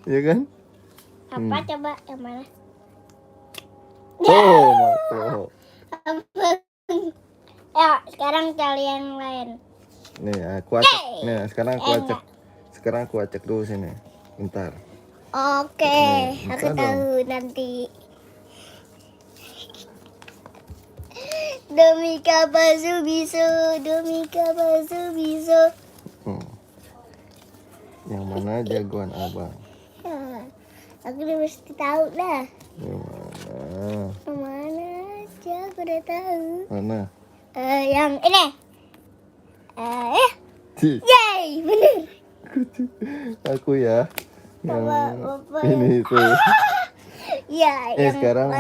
Ya kan? Apa coba yang mana? Oh, makro. Ya, sekarang cari yang lain. Nih, aku acak. Nih, sekarang aku acak. Sekarang aku acak dulu sini. Bentar. Oke, Nih, aku bentar tahu nanti. Domika basu bisu, domika basu bisu. Yang mana jagoan abang? Aku udah mesti tahu dah. Yang mana? Yang mana aja aku udah tahu. Mana? Yang ini. Yay, bener. Aku ya. Yang Apa ini tuh. Ya, Sekarang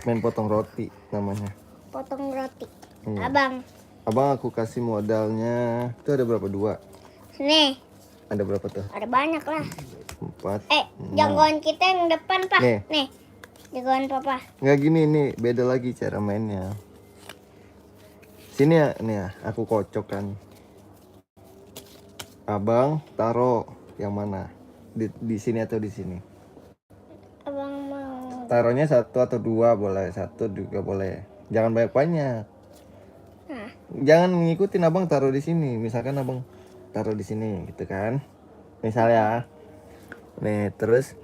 main potong roti namanya. Potong roti. Iya. Abang, aku kasih modalnya. Itu ada berapa? 2. sini. Ada berapa tuh? Ada banyak lah. 4. Jagoan kita yang depan, Pak. Nih. Jagoan Papa. Nggak gini nih, beda lagi cara mainnya. Sini ya, nih ya, aku kocok kan. Abang taruh yang mana? Di sini atau di sini? Abang mau. Taruhnya 1 atau 2 boleh, 1 juga boleh. Jangan banyak-banyak. Nah. Jangan ngikutin abang taruh di sini. Misalkan abang taruh di sini, gitu kan? Misalnya, nih terus.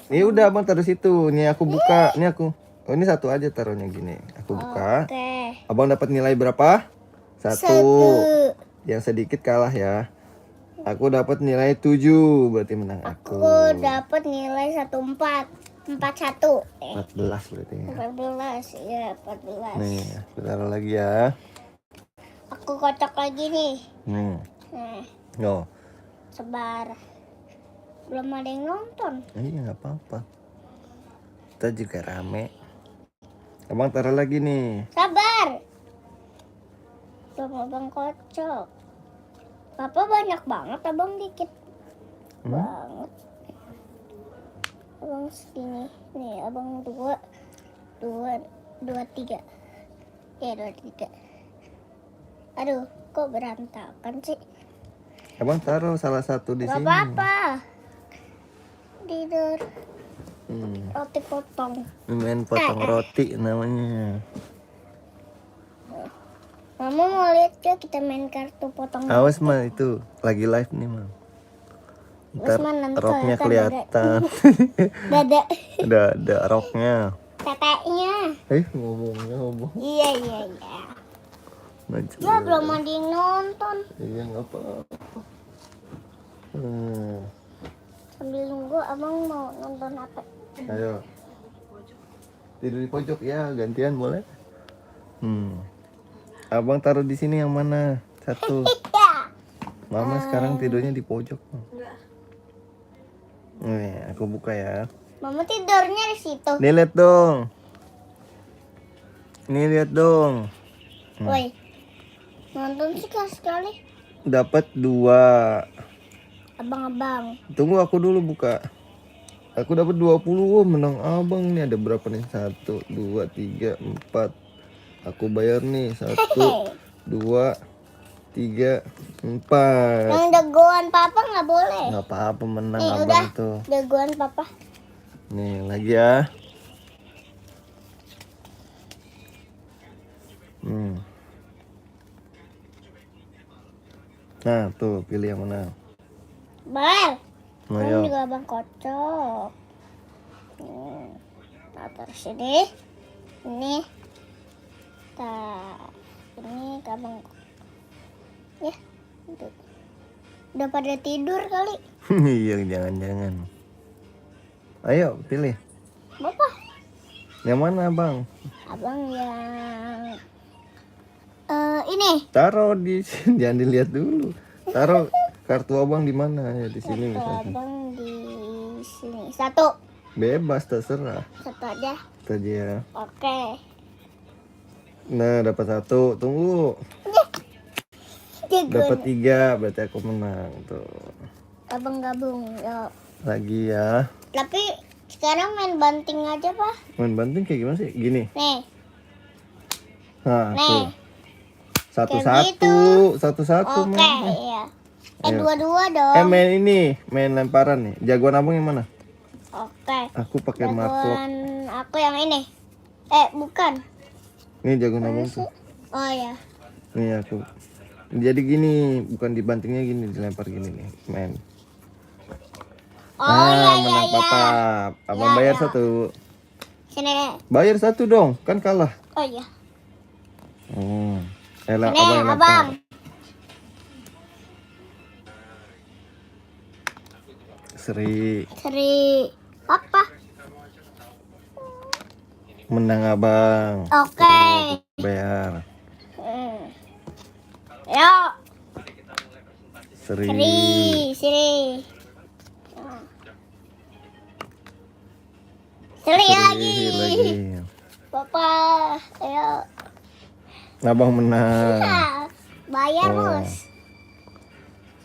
Ini udah abang taruh situ. Nih aku buka. Nih aku. Oh ini 1 aja taruhnya gini. Aku buka. Oke. Abang dapat nilai berapa? 1. Yang sedikit kalah ya. Aku dapat nilai 7, berarti menang aku. Aku dapat nilai 14. 41. 14 berarti ya. 14, ya 14. Nih, taruh lagi ya. Aku kocok lagi nih. Nih. No. Sebar. Belum ada yang nonton. Iya nggak apa-apa. Kita juga rame. Abang taruh lagi nih. Sabar. Belum abang kocok. Papa banyak banget, abang dikit banget. Abang segini. Nih, abang 2, 3. Ya 23. Aduh, kok berantakan sih? Abang taruh salah satu di Gak sini. apa-apa. Tidur. Roti potong. Main potong roti namanya. Mama mau lihat ya kita main kartu potong. Awas mah itu lagi live nih mah. Ntar roknya kelihatan. Dada. Ada roknya. Teteknya. Ngomong. Iya. Ya belum ada yang nonton. Iya nggak apa-apa. Sambil nunggu abang mau nonton apa? Ayo. Tidur di pojok ya, gantian boleh? Abang taruh di sini yang mana? 1. Mama sekarang tidurnya di pojok. Nih, aku buka ya. Mama tidurnya di situ. Nih lihat dong. Nih lihat dong. Woi. Nonton sih sekali. Dapat 2. Abang-abang. Tunggu aku dulu buka. Aku dapat 20. Menang abang nih. Ada berapa nih? 1, 2, 3, 4. Aku bayar nih 1, 2, 3, 4. Yang jagoan Papa nggak boleh. Nggak apa-apa menang Nih, abang udah, tuh. Jagoan Papa. Nih lagi ya. Nah tuh pilih yang mana? Bal. Ayo. Juga abang kocok. Taruh sini. Ini. Ini abang. Ya. Udah pada tidur kali. Iya jangan. Ayo pilih. Bapak. Yang mana bang? Abang yang ini. Taruh di sini, jangan dilihat dulu. Taruh kartu abang di mana ya di sini misalkan. Abang di sini. 1. Bebas terserah. 1 aja. Itu aja ya. Oke. Nah dapat 1. Tunggu. Dapat 3 berarti aku menang tuh. Abang gabung. Yuk. Lagi ya. Tapi sekarang main banting aja, Pak. Main banting kayak gimana sih? Gini. Nih. Nah, Nih. tuh. Kayak 1-1. gitu. 1-1 Oke, mainnya. iya. Ayo. Dua-dua dong. main lemparan nih. Jagoan abang yang mana? Oke. Aku pakai martok. Jagoan aku yang ini. Bukan. Nih jagoan abang tuh. Oh ya. Nih aku. Jadi gini, bukan dibantingnya gini, dilempar gini nih, main. Oh iya iya menang iya. papa. Abang Ya, bayar ya. 1. Sini. Bayar 1 dong, kan kalah. Oh iya. Elah, Sini, abang yang lempar. abang. Seri. Apa? Menang abang. Oke. Bayar. Yo. Seri. Sini. Seri lagi. Papa, ayo. Abang menang. Bayar, Oh. Bos.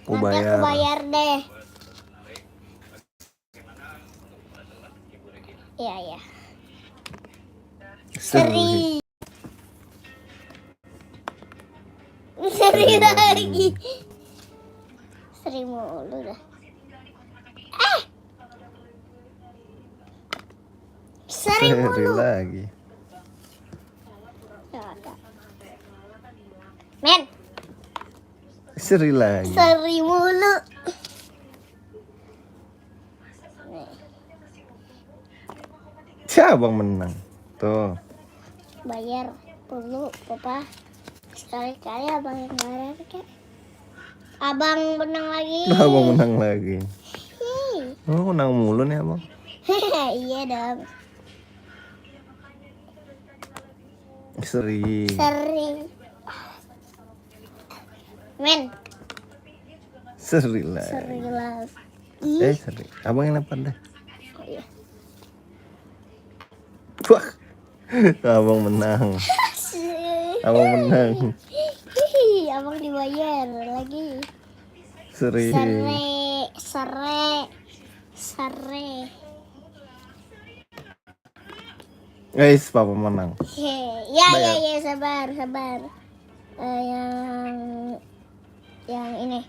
Aku Nanti aku bayar. bayar deh. Iya, iya. Seri. Seri lagi. Seri mulu dah. Seri Seri mulu. lagi. Ya, ada. Men, Seri lagi. seri mulu. Siapa abang menang? Tuh. Bayar dulu, Papa. Sekali-kali abang yang bayar, kek. Abang menang lagi. Abang menang lagi. Hi. Oh, menang mulu nih abang. Iya dong. Seri. Seri. Men, Seri lagi. seri lagi. Seri. Abang yang lempar deh. Oh, iya. Wah. Abang menang. Abang menang. Hihi, abang dibayar lagi. Seri. Sere. Guys, papa menang. Ya, Bayar. ya, sabar. Yang ini.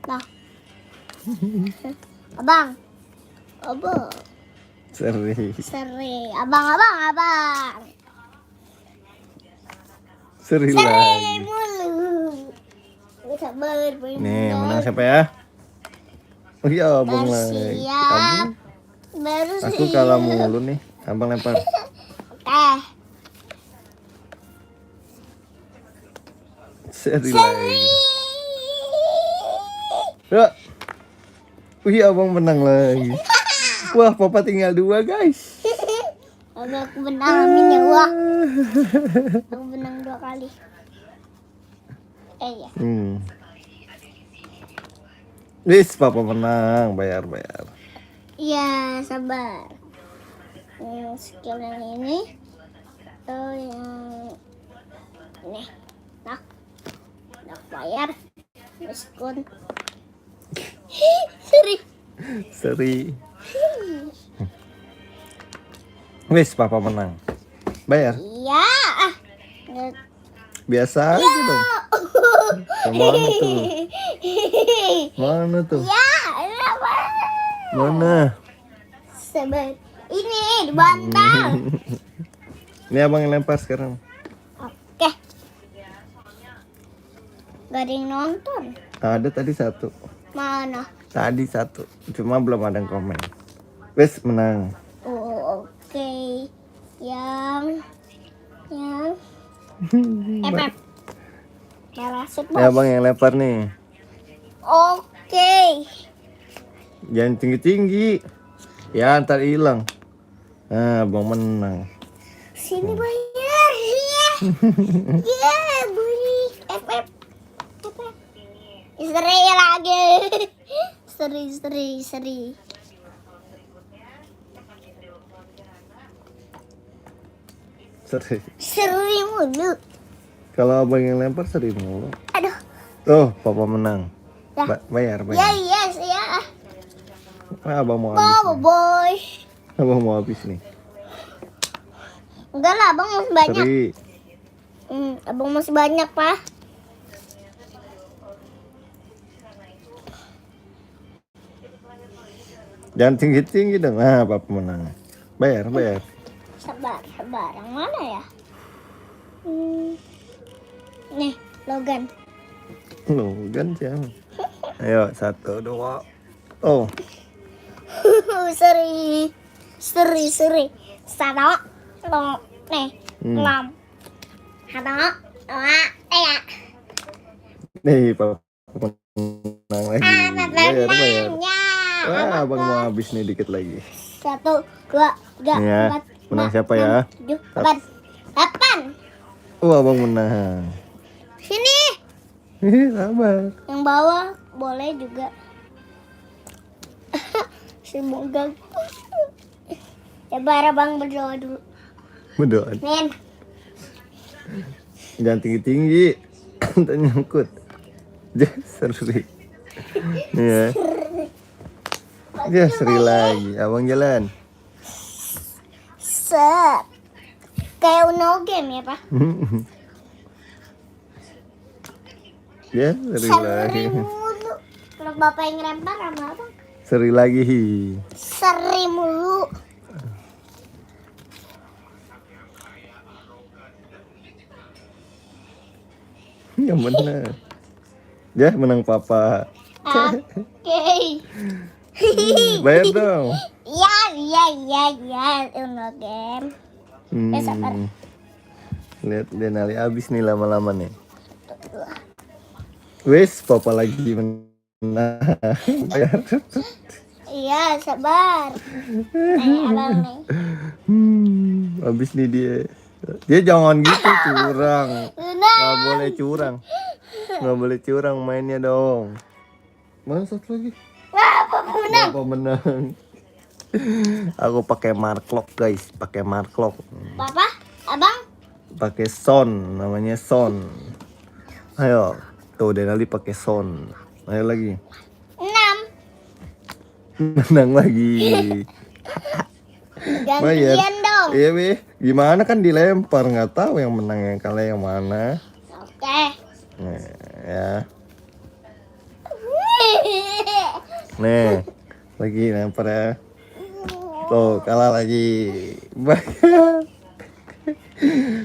Nah. Abang. Seri. Abang. Seri Seri lagi. mulu. Sabar. Nih, menang siapa ya? Oh iya, abang lagi. Bersiap. Abang, aku kalah mulu nih. Abang lempar. Oke. Seri lagi. Ya. Wih, abang menang lagi. Wah, papa tinggal 2 guys. Aku menang, amin ya wah. Aku menang 2 kali. Iya. Wis, papa menang. Bayar. Iya, sabar. Skill yang ini. Atau yang ini. Nah, udah bayar. Diskon. Seri. Wis, papa menang. Bayar. Iya. Biasa aja dong. Mana tuh? Mana tuh? Ya, apa? Mana? Sabar. Ini di bantal. Ini abang yang lempar sekarang. Oke. Gak ada yang nonton. Ada tadi 1. Mana? Tadi 1. Cuma belum ada yang komen. Wis, menang. Oh, oke. Yang Pep. Parasut, Ya Bos. abang yang lempar nih. Oke. Jangan tinggi-tinggi. Ya ntar hilang. Nah, abang menang. Sini bayar. Ya, beli Pep. Seri lagi. Seri. Seri. Seri mulu. Kalau abang yang lempar seri mulu. Aduh. Tuh, papa menang. Ya. Bayar. Ya, yes, ya. Abang mau habis. Oh, boy. Abang mau habis nih. Enggak lah, abang masih banyak. Seri. Abang masih banyak, Pak. Jangan tinggi-tinggi dong. Ah, papa menang. Bayar. Sabar. Yang mana ya? Nih, Logan. Logan siapa? Ayo, 1, 2. Oh, Seri. Satu, nih, Hmm. 6. 1, 2, 3. nih papa menang lagi. Bayar. Ya. Wah, abang mau habis nih dikit lagi. 1, 2, 3, Nih ya, 4, menang siapa ya? 7, 8. 8. Abang menang. Sini. Sabar. Yang bawah boleh juga. Semoga. Coba abang berdoa dulu. Berdoa. Nen. Jangan tinggi-tinggi. Ntar nyangkut. Seri. Nih ya, seri lagi. Abang jalan. Set. Kayak Uno game ya, Pak? Ya, seri lagi. mulu. Kalau Bapak yang lempar sama Abang. Seri lagi. Seri mulu. Yang benar. Ya, menang papa. Oke. Bayar dong. Ya, Uno game. Sabar. Lihat Denali habis nih lama-lama nih. Wes, papa lagi menang. Bayar. Iya, sabar. Abang nih. Habis nih dia. Dia jangan gitu curang. Nggak boleh curang mainnya dong. Mana satu lagi? Apa menang? Aku pakai marklock guys, Papa, Abang. pakai son, namanya son. Ayo, tuh Denali pakai son. Ayo lagi. 6. Menang lagi. Bayar. Gantian dong. Iya weh, gimana kan dilempar, nggak tahu yang menang yang kalah yang mana. Oke. Nah, ya. Nih, lagi lempar ya. Tuh, kalah lagi. Bayar.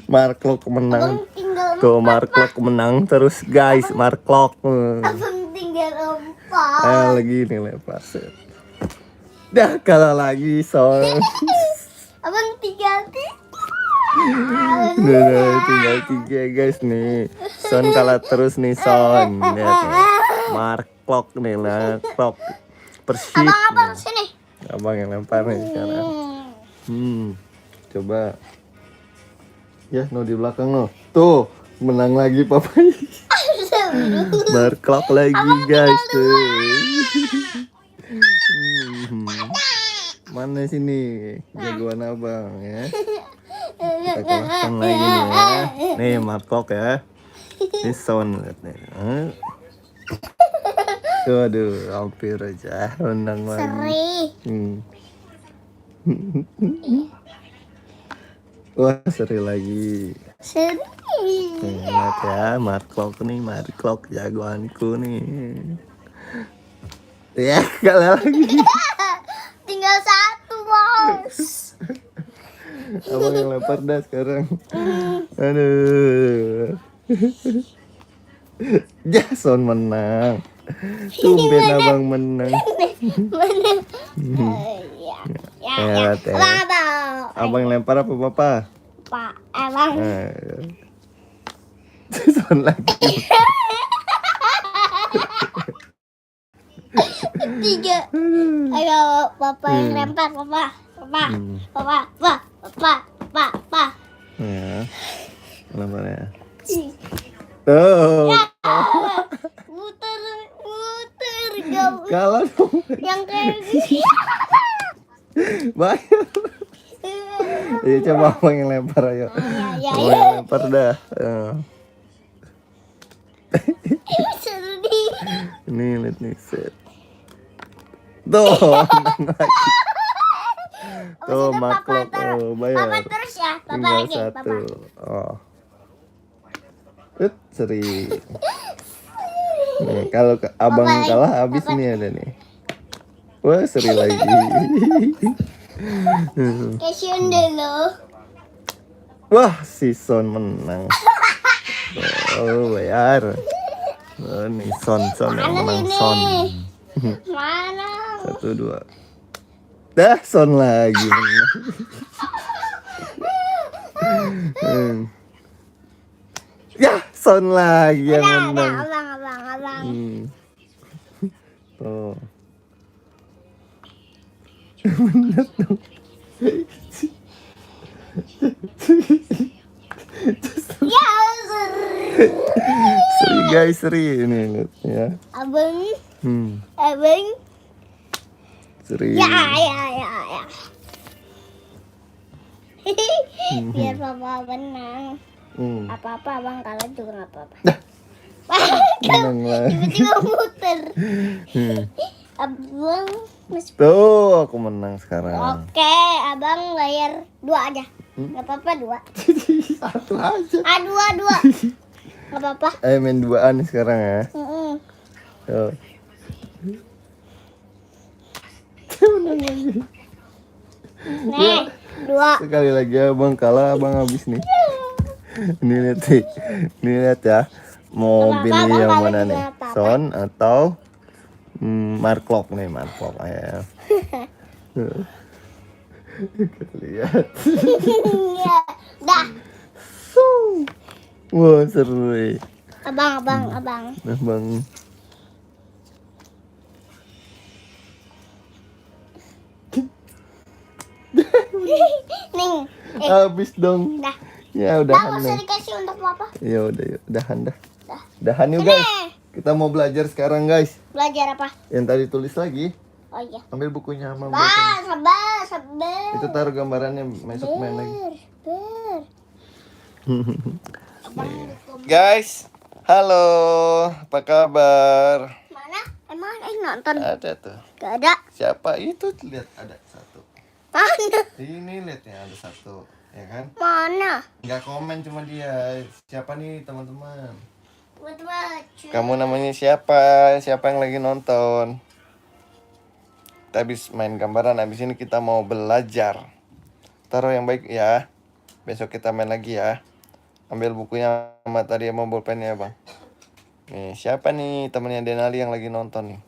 Marklock menang. Abang tinggal Tuh, Marklock menang terus guys, Marklock. Abang tinggal 4. Ayo lagi nih lempar. Set. Dah kalah lagi, Son. Abang tinggal 3. Nah, tinggal 3 guys nih. Son kalah terus nih Son. Lihat nih. Marklock nih lah, Marklock. Persib. Abang sini. Abang yang lempar nih sekarang. Coba. Ya, no di belakang no. Tuh, menang lagi papa. Marklock lagi guys tuh. Mana sini jagoan abang ya? Kita kalahkan lagi nih ya. Nih Marklock ya. Ini Son lihat nih. Aduh, hampir aja menang lagi. Seri. Wah, seri lagi. Seri. Lihat ya, Marklock jagoanku nih. Ya, kalah lagi. Tinggal 1, Bos. Abang yang lempar dah sekarang. Aduh. Jason menang. Tumben abang menang. Ya. Abang lempar apa papa? Pak, Abang. Son lagi. 3. Ayo, Papa yang lempar, Papa. Ya. Lempar ya. Tuh. Muter, gak Kalah dong. yang kayak gini. Bayar. Ayo coba abang yang lempar ayo. Ya. Abang yang lempar dah. Sedih. Ini lihat nih set. Tuh, menang lagi. Tuh, Marklock. Oh, bayar. Papa terus ya, Papa Tinggal lagi, 1. Papa. Oh. Seri. Nih, kalau abang Papa kalah lagi, habis Papa. nih ada nih. Wah, seri lagi. Kasihan dulu. Wah, si Son menang. Oh, bayar. Oh, nih Son yang Mana menang ini? Son. Mana? 1, 2. Dah, Son lagi menang. Ya, Son lagi yang Udah, menang. abang. Tuh. Bener dong. Ya, Seri guys, seri ini lihat ya. abang, Hmm, abang. seri. Ya. Biar papa menang. Apa-apa abang kalah juga nggak apa-apa. Menang lah. Tiba-tiba muter. Hmm. Abang masih. Tuh, aku menang sekarang. Oke, abang bayar 2 aja. Nggak apa-apa 2. Satu aja. Dua. Nggak apa-apa. Ayo main 2-an nih sekarang ya. Tuh. Menang lagi. Nih, 2. Sekali lagi abang kalah, abang habis nih. Ini lihat nih. Ini lihat ya. Mau Apa-apa, pilih abang yang kalah mana juga nih? apa-apa. Son atau Mark Klok nih, Mark Klok ya. Kita lihat. Iya. Dah. Wah, seru nih. Abang. Abang. Nih. Habis dong. Dah. Ya Dah, udahan nggak usah nih. dikasih untuk papa. Ya udah yuk, udahan dah. Dah. Udahan yuk guys. Kita mau belajar sekarang guys. Belajar apa? Yang tadi tulis lagi. Oh iya. Ambil bukunya sama bolpen. Sabar. Itu taruh gambarannya besok main lagi. Ber. Guys, halo, apa kabar? Mana? Emang nonton? Ada tuh. Gak ada. Siapa itu? Lihat ada satu. Mana? Ini lihat ya ada satu, ya kan? Mana? Nggak komen cuma dia. Siapa nih teman-teman? Buat baca. Kamu namanya siapa? Siapa yang lagi nonton? Kita habis main gambaran, habis ini kita mau belajar. Taruh yang baik ya. Besok kita main lagi ya. Ambil bukunya sama tadi sama bolpennya bang. Nih siapa nih temennya Denali yang lagi nonton nih?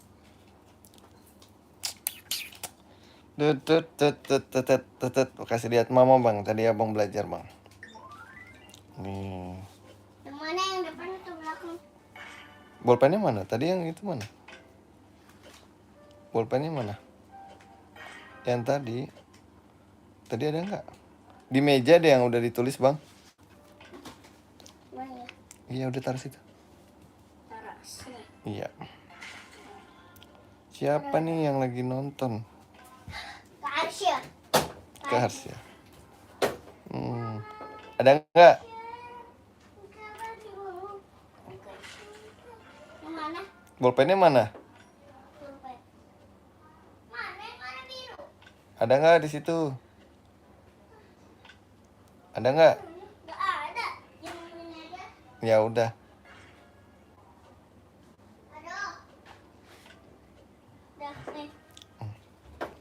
Kasih lihat mama bang. Tadi abang belajar bang. Nih. Yang mana yang depan atau belakang? Bolpennya mana? Tadi yang itu mana? Bolpennya mana? Yang tadi. Tadi ada nggak? Di meja deh yang udah ditulis bang. Mana ya? Iya udah taruh situ. Taruh sini. Iya. Siapa nih yang lagi nonton? Kak Arsya. Kars ya. Ada nggak? Yang mana? Bolpennya mana? Pulpen. Mana yang warna biru? Ada nggak di situ? Ada nggak? Gak ada. Yang ini aja. Ya udah. Aduh. Dah nih.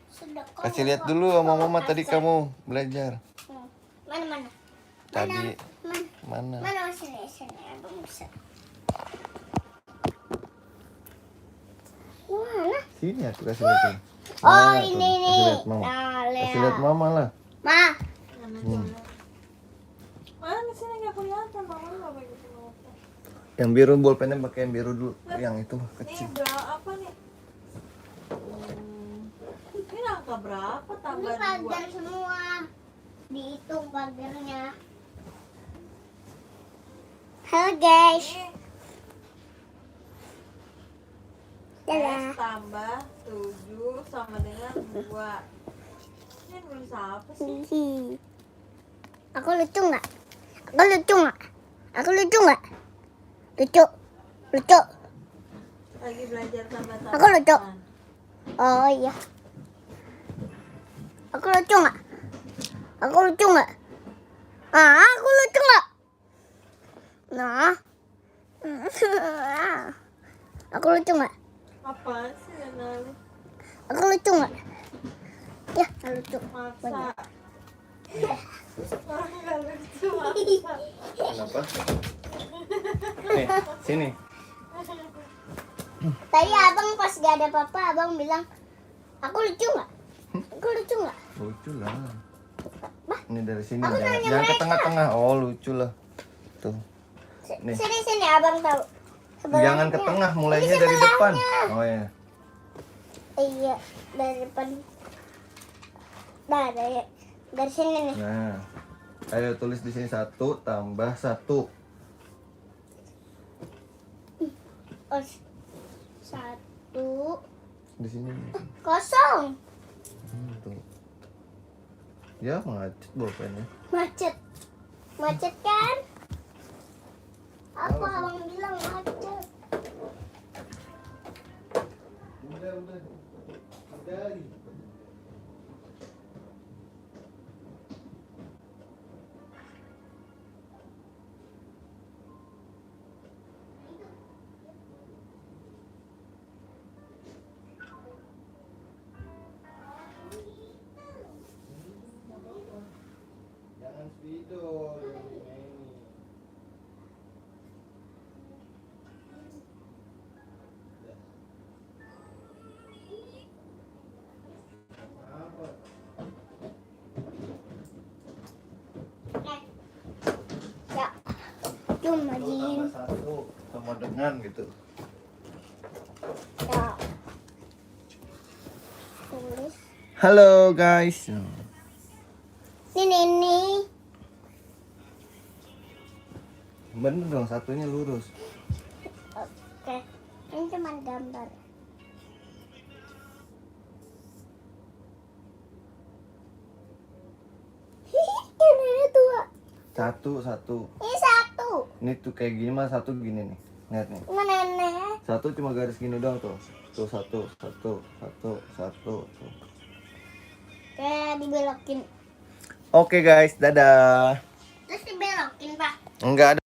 Sudah kau. Kasih lihat dulu sama mama tadi kamu belajar. Mana? Tadi Mana? mana? Mana sini abang bisa. Mana? Sini aku kasih lihat. Oh ini Kasih nih. lihat mama. Nah, Kasih lihat mama lah. Ma. Mana sini nggak kelihatan, mama nggak pakai kacamata. Yang biru bolpennya pakai yang biru dulu. Yang itu Ini kecil. berapa apa nih? Ini angka berapa? Ini Tambah 2. pagar semua. Dihitung pagarnya. Halo guys. S tambah 7 sama dengan 2. Ini nulis apa sih? Aku lucu nggak? Aku lucu nggak? Lucu. Lagi belajar tambah-tambah. Aku lucu. Oh iya. Aku lucu nggak? Aku lucu nggak? Nah. Aku lucu nggak? Apaan sih Denali? Aku lucu nggak? Ya, nggak lucu. Maksa. Bener. Orang nggak lucu maksa. Kenapa? Nih, sini. Tadi abang pas gak ada papa, abang bilang, aku lucu nggak? Aku lucu nggak? Lucu lah. Ini dari sini, Aku jangan, nanya jangan ke mereka. tengah-tengah. Oh, lucu lah. Tuh. Nih. Sini abang tahu. Jangan ke Sebelahnya. tengah, mulainya Ini dari depan. sebelahnya. Oh ya. Iya, dari depan. Nah, dari sini nih. Nah. Ayo tulis di sini 1 tambah 1. Oh, 1 Di sini. kosong. Tuh. Ya, macet bolpennya. Macet. Macet kan? Apa abang bilang macet? Udah. Udah. Jangan spidol ini. Apa? Ya. Cuma Satu di tambah 1 sama dengan gitu. ya. Tulis. Halo guys. Ini. Bener dong, satunya lurus. Oke. Ini cuma gambar. Ini dua. Satu. Ini 1. Ini tuh kayak gini mah 1 gini nih. Lihat nih. Nenek. 1 cuma garis gini doang tuh. Tuh 1. Oke, dibelokin. Oke guys, dadah. Terus dibelokin, Pak. Enggak ada.